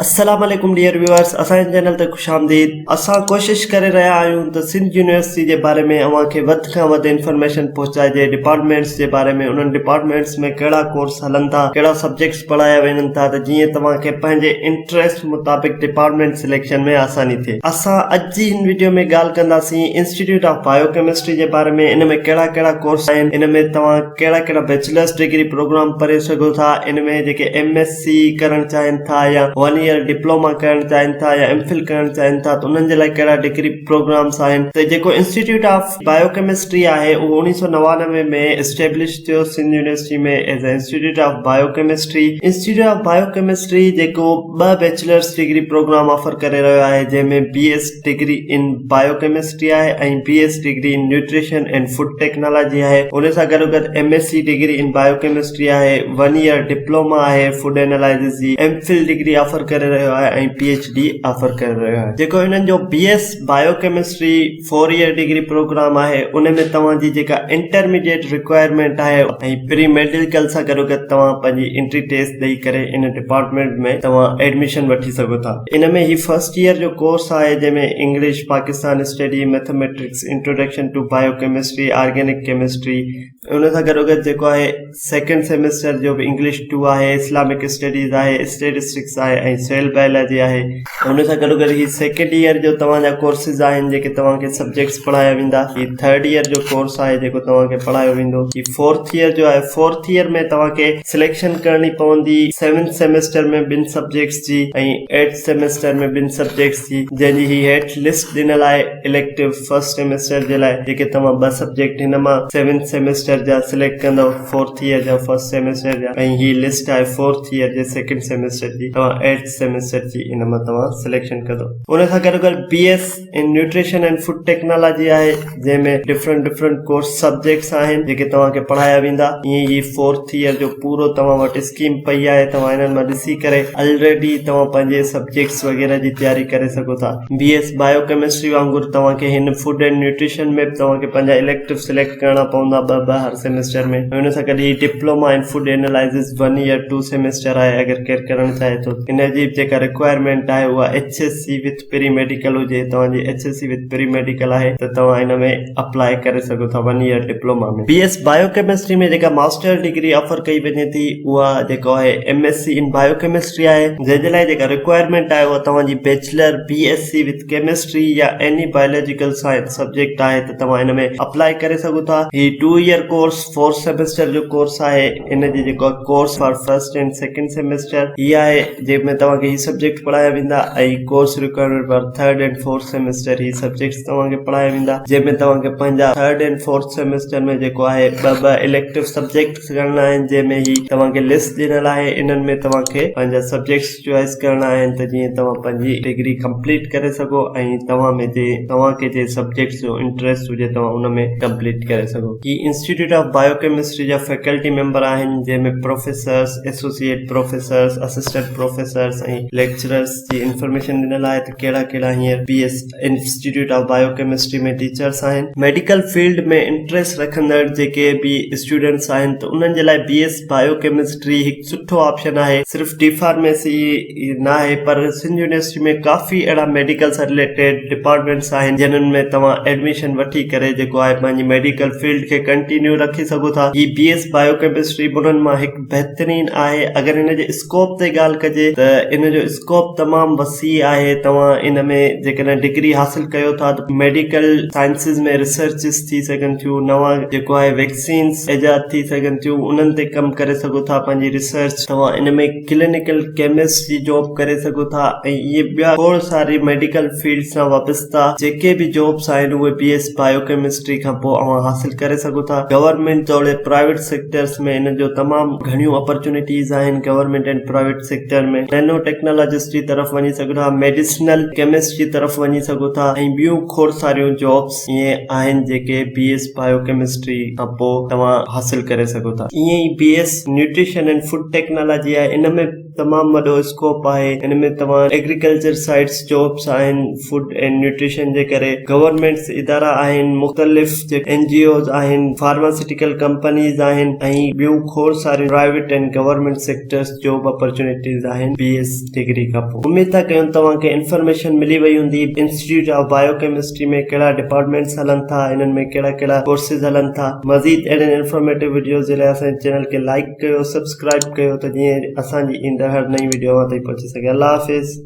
السلام عليڪم dear viewers اسان جي چينل تي خوش آمديد اسان ڪوشش ڪري رهيا آهيون ته سنڌ يونيورسٽي جي باري ۾ اوهان کي وڌ کان وڌ انفارميشن پهچائجي ڊپارٽمينٽس جي باري ۾ انهن ڊپارٽمينٽس ۾ ڪهڙا ڪورس هلن ٿا ڪهڙا سبجيڪٽس پڙهايا وڃن ٿا ته جيئن توهان کي پنهنجي انٽريسٽ مطابق ڊپارٽمينٽ سليڪشن ۾ آساني ٿئي اسان اڄ جي هن وڊيو ۾ ڳالهه ڪنداسين انسٽيٽيوٽ آف بايو ڪيمسٽري جي باري ۾ ان ۾ ڪهڙا ڪهڙا ڪورس آهن ان ۾ توهان ڪهڙا ڪهڙا بيچلرس ڊگري پروگرام پڙهي سگهو ٿا ان ۾ جيڪي ايم ايس سي ڪرڻ چاهين ٿا يا ون ايئر ڊپلوما ڪرڻ چاهين ٿا يا ايم فل ڪرڻ چاهين ٿا ته انهن جي لاء ڪهڙا ڊگري پروگرامس آهن ته جيڪو انسٽيٽيوٽ آف بايو ڪيمسٽري آهي اهو اوڻيهه سو 99 ۾ اسٽيبلش ٿيو Sindh university ۾ as a institute of biochemistry. Institute of biochemistry جيڪو ٻه بيچلرس ڊگري پروگرام آفر ڪري رهيو آهي جنهن ۾ B S degree in biochemistry آهي ۽ B S degree in nutrition and food technology آهي ان سان گڏو گڏ M S C degree in biochemistry آهي ون ايئر ڊپلوما آهي فوڊ اينالائزس جي ايم فل ڊگري آفر ڪري رهيو آهي ۽ پي ايڇ ڊي آفر ڪري رهيو آهي جيڪو انهن جو B S biochemistry four year degree programme آهي ان ۾ توهان جي جيڪا انٽرميڊيٽ رڪوائرمينٽ آهي ۽ پري ميڊيڪل سان گڏو گڏ توهان پنهنجي انٽري ٽيسٽ ڏئي ڪري ان ڊپارٽمينٽ ۾ توهان ايڊميشن وٺي سگهو ٿا ان ۾ هي فرسٽ ايئر جو ڪورس آهي جنهن ۾ English Pakistan study mathematics introduction to biochemistry organic chemistry ان سان گڏو گڏ جيڪو آهي سيڪنڊ سيمسٽر جو به انگلش ٽو آهي اسلامڪ اسٽڊيز آهي اسٽيٽسٽڪس آهي ۽ سيل بائلاجي آهي ان سان گڏو گڏ هي سيڪنڊ ايئر جو توهان جا ڪورسز آهن جيڪي توهان کي سبجيڪٽس پڙهايا ويندا هي ٿرڊ ايئر جو ڪورس آهي جيڪو توهان کي پڙهايو ويندو هي فورٿ ايئر جو آهي فورٿ ايئر ۾ توهان کي سليڪشن ڪرڻي پوندي سيونٿ سيمسٽر ۾ ٻن سبجيڪٽس جي ۽ ايٽ سيمسٽر ۾ ٻن سبجيڪٽس جي جنهن جي هي هيٺ لسٽ ڏنل آهي اليڪٽو فرسٽ سيمسٽر جي لاء جيڪي توهان ٻه سبجيڪٽ هن مان سيونٿ سيمسٽر جا سليڪٽ ڪندؤ فورٿ ايئر جا فرسٽ سيمسٽر جا ۽ هي لسٽ آهي فورٿ ايئر جي سيڪنڊ سيمسٽر جي توهان ايٽ سيمسٽر جي ان مان توهان سليڪشن ڪندو ان سان گڏو گڏ B S in nutrition and food technology آهي جنهن ۾ ڊفرنٽ ڊفرنٽ ڪورس سبجيڪٽس آهن جيڪي توهان کي پڙهايا ويندا ائين هي فورٿ ايئر جو پورو توهان وٽ اسڪيم پئي آهي توهان انهن مان ڏسي ڪري الريڊي توهان پنهنجي سبجيڪٽس وغيره جي تياري ڪري سگهو ٿا. بي ايس بايو ڪيمسٽري وانگر توهان کي هن فوڊ اينڊ نيوٽريشن ۾ به توهان کي پنهنجا اليڪٽو سليڪٽ ڪرڻا پوندا ٻه ٻه هر سيمسٽر ۾ ۽ ان سان گڏ هي diploma in food analysis one year two semester آهي اگر ڪير ڪرڻ چاهي ٿو ان جي به جيڪا رڪوائرمينٽ آهي اها H S C with pre medical هجي توهان جي H S C with pre medical آهي ته توهان ان ۾ اپلاء ڪري سگهو ٿا one year diploma ۾. B S biochemistry ۾ جيڪا ماسٽر ڊگري آفر ڪئي وڃي ٿي اها جيڪو آهي M S C in biochemistry آهي جنهن جي لاء جيڪا رڪوائرمينٽ آهي اها توهان جي bachelor B S C with chemistry يا ايني بايولاجيڪل سائنس سبجيڪٽ آهي ته توهان ان ۾ اپلاء ڪري سگهو ٿا. هي two year course fourth semester جو ڪورس آهي ان جي جيڪو course for first and second semester هي آهي جنهن ۾ توهان کي هي سبجيڪٽ پڙهايا ويندا ۽ course requirement for third and fourth semester he subjects توهان کي پڙهايا ويندا جنهن ۾ توهان کي پنهنجا ٿرڊ اينڊ فورٿ سيمسٽر ۾ جيڪو آهي ٻه ٻه اليڪٽو سبجيڪٽس کڻڻا آهن جنهن ۾ هي توهان کي لسٽ ڏنل آهي انهن ۾ توهان کي پنهنجا سبجيڪٽس چوائس ڪرڻا آهن ته جيئن توهان پنهنجي ڊگري ڪمپليٽ ڪري سگهو ۽ توهان ۾ جي توهان کي جنهن سبجيڪٽس جو انٽريسٽ هجي توهان ان ۾ ڪمپليٽ ڪري سگهو. هي انسٽيٽيوٽ آف بايو ڪيمسٽري جا فيڪلٽي ميمبر آهن جنهن ۾ professors, associate professors, assistant professors ۽ lecturers جي انفارميشن ڏنل آهي ته ڪهڙا ڪهڙا هينئر B S institute of biochemistry ۾ teachers آهن. ميڊيڪل فيلڊ ۾ انٽريسٽ رکندڙ جيڪي به اسٽوڊنٽس آهن ته انهن جي لاء بي ايس بايو ڪيمسٽري هڪ سٺو آپشن آهي. صرف ڊي فارميسي ناهي پر سنڌ يونيورسٽي ۾ ڪافي اهڙا ميڊيڪل سان رليٽيڊ ڊپارٽمينٽس آهن جنھن ۾ توهان ايڊميشن وٺي ڪري جيڪو آهي پنهنجي ميڊيڪل فيلڊ کي ڪنٽينيو رکي سگهو ٿا. هي بي ايس بايو ڪيمسٽري به انهن مان هڪ بهترين آهي اگر هن جي اسڪوپ تي ڳالهه ڪجي ته ان جو اسڪوپ تمام وسيع آهي توهان ان ۾ جيڪڏهن ڊگري حاصل ڪيو ٿا ته ميڊيڪل سائنسز ۾ ريسرچز ٿي سگهن ٿيون نوان جيڪو آهي ويڪسينز ايجاد ٿي سگهن ٿيون انهن تي ڪم ڪري سگهو ٿا پنهنجي ريسرچ توهان ان ۾ ڪلينيڪل ڪيمسٽ جي جاب ڪري سگهو ٿا ۽ اهي ٻيا کوڙ ساري ميڊيڪل فيلڊ سان وابسته جيڪي به جابس آهن اهي بي ايس بايو ڪيمسٽري کان پوء اوهان حاصل ڪري سگهو ٿا گورنمينٽ توڙي پرائيويٽ سيڪٽرز ۾ ان جو تمام گهڻيون اپرچونيٽيز آهن government and private sector ۾ nano technologist جي طرف وڃي سگهو ٿا ميڊيسنل ڪيمسٽ جي طرف وڃي سگهو ٿا ۽ ٻيون کوڙ ساريون جابس ائين آهن جيڪي بي ايس بايو ڪيمسٽري کان پوء توهان حاصل ڪري سگهو ٿا ائين ئي B S nutrition and food technology آهي ان ۾ تمام وڏو اسڪوپ آهي ان ۾ توهان ايگريڪلچر سائيڊس جابس آهن فوڊ اينڊ نيوٽريشن جي ڪري گورنمينٽس ادارا آهن مختلف اين جي اوز آهن فارماسيوٽيڪل ڪمپنيز آهن ۽ ٻيون کوڙ ساريون private and government sectors job opportunities آهن بي ايس ڊگري کان پوء اميد ٿا ڪيون توهان کي انفارميشن ملي وئي هوندي انسٽيٽيوٽ آف بايو ڪيمسٽري ۾ ڪهڙا ڊپارٽمينٽس هلن ٿا انهن ۾ ڪهڙا ڪهڙا ڪورسز هلن ٿا مزيد اهڙين انفارميٽو وڊيوز جي لاء اسان جي چينل کي لائڪ ڪيو سبسڪرائب ڪيو ته جيئن اسان جي ايندڙ هر نئين وڊيو اوهان تائين پهچي سگهي الله حافظ.